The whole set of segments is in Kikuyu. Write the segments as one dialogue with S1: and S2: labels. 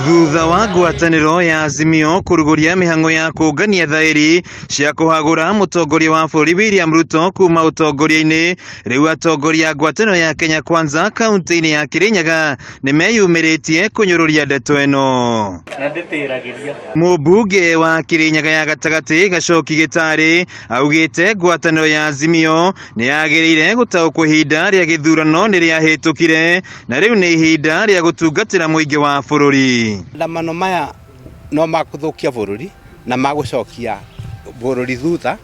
S1: Thutha wa ngwatanĩro ya Azimio kũrugũria mĩhang'o ya kũngania thaĩri cia kũhagũra mũtongoria wa bũrũri William Ruto kuma ũtongoria-inĩ, rĩu atongoria a ngwatanĩro ya Kenya Kwanza kaunti-inĩ ya Kirinyaga nĩ meyumĩrĩtie kũnyũrũria ndeto ĩno.
S2: Na ndĩtĩragĩria.
S1: Mũmbunge wa Kirinyaga ya gatagatĩ Gacoki Gĩtarĩ augĩte ngwatanĩro ya Azimio nĩ yagĩrĩire gũtaũkwo ihinda rĩa gĩthurano nĩ rĩahĩtũkire na rĩu nĩ ihinda rĩa gũtungatĩra mũingĩ wa bũrũri.
S3: Maandamano maya no makũthũkia bũrũri na magũcokia bũrũri thutha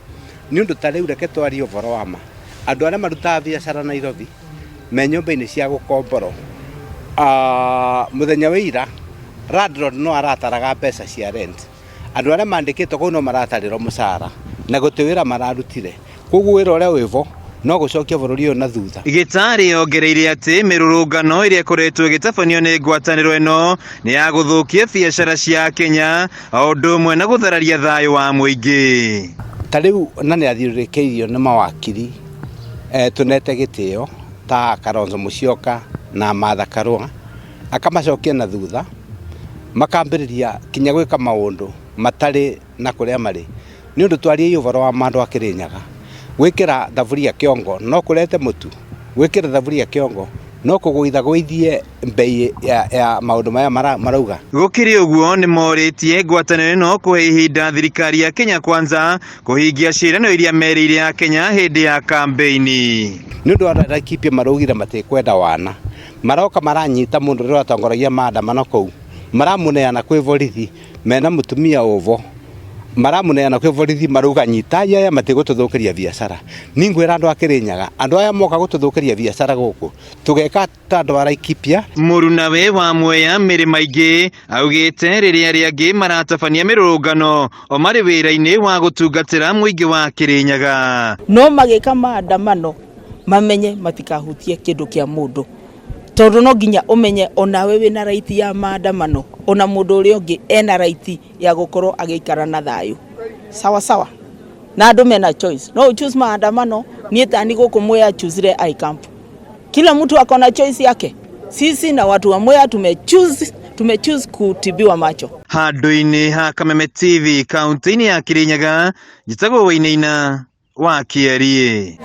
S3: nĩ ũndũ ta rĩu reke twarie ũhoro wa ma, andũ arĩa marutaga biacara Nairobi me nyũmba-inĩ cia gũkomborwo, mũthenya wa ira landlord no arataraga mbeca cia rent, andũ arĩa mandĩkĩtwo kũu no maratarĩrwo mũcara na gũtirĩ wĩra mararutire, koguo wĩra ũrĩa wĩho no gũcokia bũrũri ũyũ na thutha.
S1: Gĩtarĩ ongereire atĩ mĩrũrũngano ĩrĩa ĩkoretwo ĩgĩtabanio nĩ ngwatanĩro ĩno nĩ ya gũthũkia biacara cia Kenya o ũndũ ũmwe na gũthararia thayũ wa mũingĩ.
S3: Ta rĩu na nĩ athiũrũrũkĩirio nĩ mawakiri tũnete gĩtĩo ta Kalonzo Musyoka na Martha Karua, akamacokia na thutha makambĩrĩria kinya gwĩka maũndũ matarĩ na kũrĩa marĩ. Nĩ ũndũ twariei ũhoro wa ma andũ a Kĩrĩnyaga, gwĩkĩra thaburia kĩongo no kũrete mũtu, gwĩkĩra thaburia kĩongo no kũgũitha gũithie mbei ya maũndũ maya marauga.
S1: Gũkĩrĩ ũguo nĩ morĩtie ngwatanĩro ĩno kũhe ihinda thirikari ya Kenya Kwanza kũhingia ciĩranĩro iria merĩire Akenya hĩndĩ ya kambĩini.
S3: Nĩ ũndũ wa Laikipia maraugire matikwenda wana, maroka maranyita mũndũ ũrĩa ũratongoragia maandamano kũu, maramũneana kwĩ borithi mena mũtumia ũvo, maramũneana kwĩ borithi marauga nyitai aya matigũtũthũkĩria biacara. Niĩ ngwĩra andũ a Kĩrĩnyaga, andũ aya moka gũtũthũkĩria biacara gũkũ, tũgeka ta andũ a Laikipia.
S1: Mũrunawe wa Mwea Mary Maingĩ augĩte rĩrĩa arĩa angĩ maratabania mĩrũrũngano o marĩ wĩra-inĩ wa gũtungatĩra mũingĩ wa Kĩrĩnyaga.
S4: No magĩka maandamano mamenye matikahutie kĩndũ kĩa mũndũ, tondũ no nginya ũmenye onawe wĩna right ya maandamano, ona mũndũ ũrĩa ũngĩ ena right ya gũkorwo agĩikara na thayũ sawa sawa. Na andũ mena choice, no choose maandamano. Niĩ tani gũkũ Mwea choosire I-Camp. Kila mtu ako na choice yake. Sisi na watu wa Mwea tume choose kutibiwa macho.
S1: Handũ-inĩ ha Kameme TV kaunti-inĩ ya Kirinyaga, njĩtagwo Wainaina wa Kĩeriĩ.